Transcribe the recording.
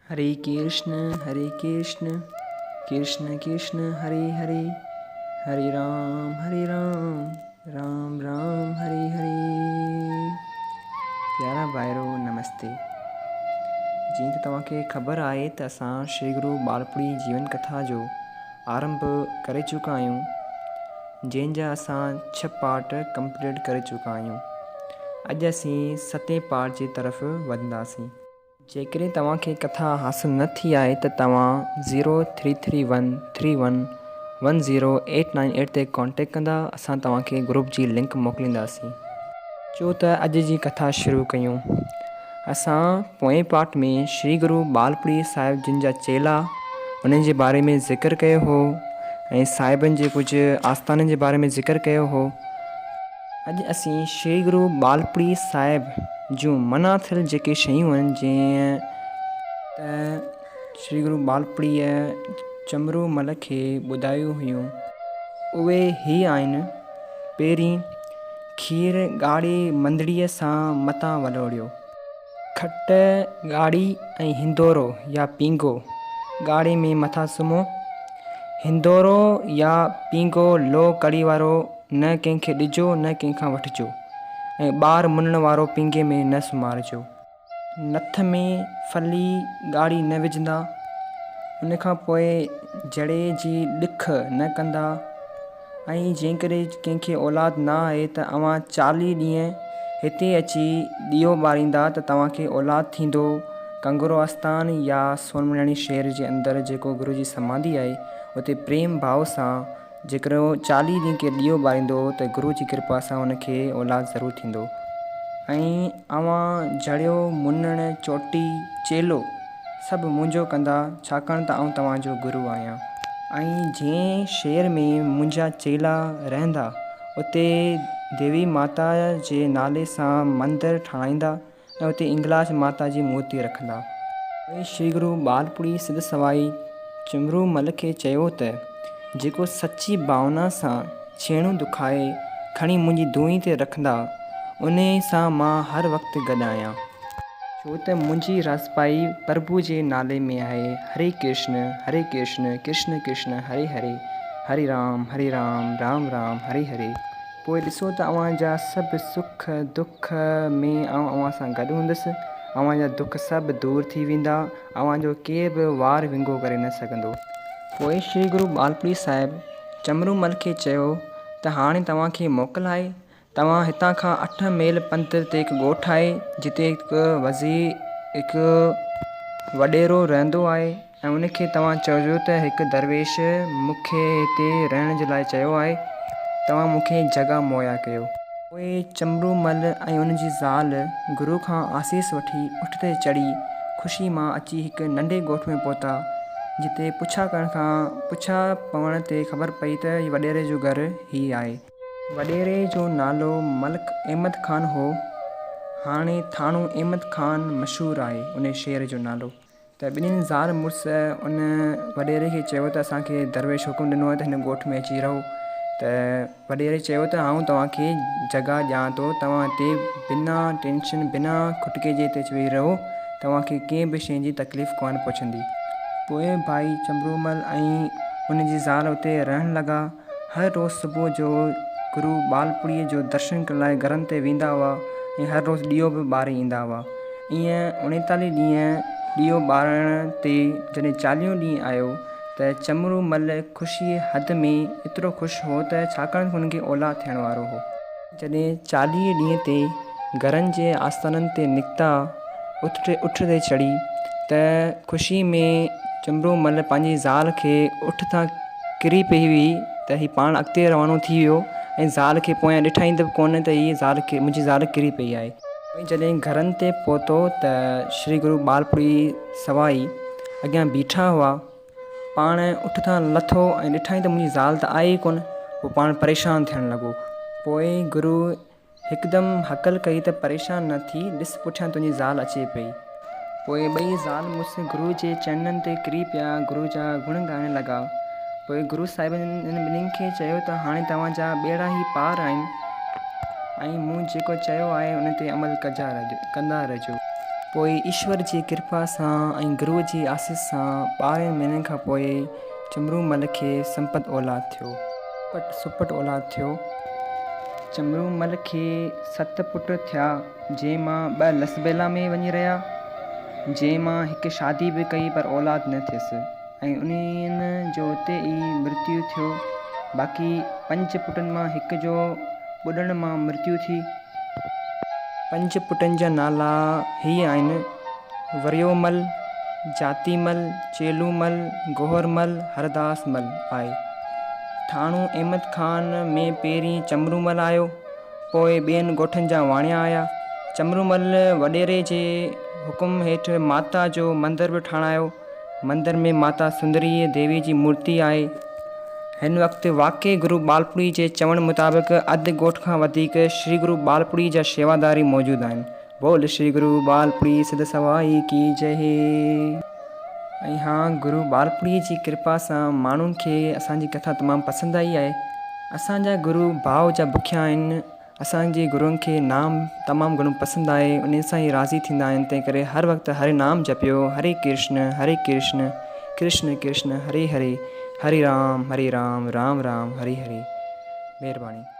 هري ڪرشن هري ڪرشن ڪرشن ڪرشن هري هري هري رام هري رام رام رام هري هري. پيارا ڀائرو نمستي. جيئن ته توهان کي خبر آهي ته اسان شري گرو ٻالپڙي جيون ڪٿا جو آرنڀ ڪري چڪا آهيون جنهن جا اسان ڇهه پارٽ ڪمپليٽ ڪري چڪا آهيون. اڄ اسين ستين پارٽ جي طرف وڌنداسين. جيڪڏهن توهان کي ڪٿا حاصل نه ٿي آهي ته توهان zero three three one three one one zero eight nine eight تي ڪانٽيڪٽ ڪندا اسان توهان کي گروپ جي لنڪ موڪلينداسين. اچو ته اڄ جي ڪٿا شروع ڪيون. اسان پوئين پارٽ ۾ شري گرو ٻالپڙي صاحب جن جا چيلا انهن جي باري ۾ ذڪر ڪيو هو ۽ صاحبن جي ڪجهه آستانن جي باري ۾ ذڪر ڪيو هو. اڄ اسين شري گرو ٻالپڙي صاحب جون منع ٿيل جيڪي شيون آهن جيئن ته شري گرو ٻالپڙيء چمرو مل کي ٻڌايون هيون اهي هي آهن، پهرين، کير ڳاڙهي مندڙيء سان متان ولوڙيو. کٽ ڳاڙهي ۽ هندورو يا پينگهو ڳاڙهي ۾ مٿان سمهو. هندورو يا پينگهو لوهه ڪڙي وارو نه ڪنهن کي ڏجو نه ڪنهن کان وٺجو ۽ ٻار منڻ وارو پينگهي ۾ نه سمهارجو. نٿ ۾ ڦلي ڳاڙهي نه وجهندا. ان کان پوء جڙي جي ڏک نه ڪندا. ۽ جيڪڏهن ڪنهن کي اولاد نه آهي ته اوهان چاليهه ڏينهن هتي اچي ڏيئو ٻاريندا ته توهان کي اولاد ٿيندو. ڪنگرو آستان يا سونمڻياڻي شهر جي اندر جيڪو گرو جي سماڌي آهي اتي پريم ڀاو سان جيڪڏهن چاليهه ڏينهن ڪير ڏيئو ٻاريندو ته گرو جي ڪرپا سان ان کي اولاد ضرور ٿيندو. ۽ اوهان جڙيو، منڻ، چوٽي، چيلو سڀ منهنجو ڪندا، ڇاڪاڻ ته آئون توهان جو گرو آهيان. ۽ جنهن شهر ۾ منهنجا چيلا رهندا، اتي ديوي ماتا جي نالي سان مندر ٺاهرائيندا ۽ اتي انگلاج ماتا جي مورتي رکندا. پوء شري گرو ٻالپڙي سڌ سوائي چمرو مل کي چيو ته، جيڪو سچي ڀاونا سان ڇيڻو دکائي کڻي منهنجي دونهي تي رکندا، انهي سان مان هر وقت گڏ آهيان. ڇو ته منهنجي راضپائي پرڀو جي نالي ۾ آهي، هري ڪرشن، هري ڪرشن، ڪرشن ڪرشن، هري هري، هري رام، هري رام، رام رام، هري هري. پوء ڏسو ته اوهان جا سڀ سک دک ۾ آئون اوهان سان گڏ هوندس، اوهان جا دک سڀ دور ٿي ويندا، اوهان جو ڪير به وار ونگو ڪري نه سگهندو. پوء شري گرو ٻالپڙي صاحب چمرو مل کي چيو ته هاڻي توهان کي موڪل آهي، توهان هتان کان اٺ ميل پنڌ تي هڪ ڳوٺ آهي، جتي هڪ وزير هڪ وڏيرو رهندو آهي ۽ ان کي توهان چئجو ته هڪ درويش مون کي هتي رهڻ جي لاء چيو آهي، توهان مون کي جڳهه مهيا ڪيو. پوء چمرو مل ۽ ان جي زال گرو کان آسيس وٺي اٺ تي چڙهي خوشي مان اچي هڪ ننڍي ڳوٺ ۾ پهتا، جتي پڇا ڪرڻ کان پڇا پوڻ تي خبر پئي ته وڏيري جو گهر هي آهي. وڏيري جو نالو ملڪ احمد خان هو. هاڻي ٿاڻو احمد خان مشهور آهي ان شهر جو نالو. ته ٻنهين زال مڙس ان وڏيري کي چيو ته اسان کي درويش حڪم ڏنو آهي ته هن ڳوٺ ۾ اچي رهو. ته وڏيري چيو ته آئون توهان کي جڳهه ڏيان ٿو توهان هتي بنا ٽينشن بنا کٽڪي جي هتي اچي ويهي رهو توهان کي ڪنهن به شيء جي تڪليف ڪانه پهچندي. پوء ڀائي چنبرومل ۽ ان جي زال اتي رهڻ لڳا. هر روز صبح جو گرو ٻالپڙيء جو درشن ڪرڻ لاء گهرن تي ويندا هئا ۽ هر روز ڏيئو به ٻاري ايندا هئا. ائين اڻيتاليهه ڏينهن ڏيئو ٻارڻ تي جڏهن چاليهون ڏينهن آيو ته چمرو مل خوشيء حد ۾ ايترو خوش هو ته ڇاڪاڻ ته هن کي اولاد ٿيڻ وارو هو. جڏهن چاليهه ڏينهن تي گهرن جي آستانن تي نڪتا اٺ تي چڙهي ته خوشي ۾ چنبرو مل پنهنجي زال کي اٺ تان ڪري پئي هئي ته هي پاڻ اڳتي روانو ٿي ويو ۽ زال کي پويان ڏٺائين ته به ڪونه ته هي زال منهنجي زال ڪري پئي آهي. پوء جڏهن گهرن تي پهتو ته شري گرو ٻالپڙي سوائي اڳيان بيٺا هئا. پاڻ اٺ تان لٿو ۽ ڏٺائين ته منهنجي زال ته آئي ئي ڪونه. پوء پاڻ پريشان ٿيڻ لڳو. پوء گرو هڪدم هڪل ڪئي ته پريشان نه ٿي، ڏس پٺيان تنهنجي زال اچي پئي. پوء ٻئي زال مڙس گرو جي چرنن تي ڪري پيا، گرو جا گڻ ڳائڻ لڳا. پوء گرو صاحب انهن ٻنهين کي چيو ته هاڻي توهان جا ٻيڙا ئي پار آهن ۽ مون جيڪو چيو آهي ان تي عمل ڪندا رهجو. پوء ايشور جي ڪرپا سان ۽ گروء جي آسيس سان ٻارهن مهينن کان پوء چمرومل کي سمپت اولاد ٿيو. پٽ سپٽ اولاد ٿيو. چمرومل کي ست پٽ ٿيا، جنهن مان ٻه لسبيلا ۾ وڃي رهيا، جنهن مان هڪ شادي به ڪئي پر اولاد نه ٿيس ۽ انهن جو اتي ئي مرتيو ٿيو. باقي پنج پٽن مان هڪ جو ٻڏڻ مان مرتيو ٿي. پنج پٽن جا نالا هي آهن، وريومل، جاتيمل، چيلومل، گوهرمل، هرداس مل آهي. ٿاڻو احمد خان ۾ پهرين چمرومل آيو، پوء ٻين ڳوٺن جا واڻيا آيا. چمرومل وڏيري جي حڪم هيٺ ماتا جو مندر به ٺارايو. مندر ۾ ماتا سندري ديوي جي مورتي آهي. هن وقت واقعي گرو ٻالپڙي جي چوڻ مطابق اڌ ڳوٺ کان وڌيڪ شري گرو ٻالپڙي جا شيواداري موجود آهن. بول شري گرو ٻالپڙي سڌ سوائي ڪي جئه. ۽ ها گرو ٻالپڙي جي ڪرپا سان ماڻهن کي اسان جي ڪٿا تمام پسند آئي آهي. اسان جا گرو ڀاء جا بکيا آهن. اسان جي گروئن کي نام تمام گهڻو پسند آهي انهي سان ئي راضي ٿيندا آهن تنهن ڪري هر وقت هري نام جپيو هري ڪرشن هري ڪرشن ڪرشن ڪرشن هري هري هري رام هري رام رام رام هري هري مهرباني.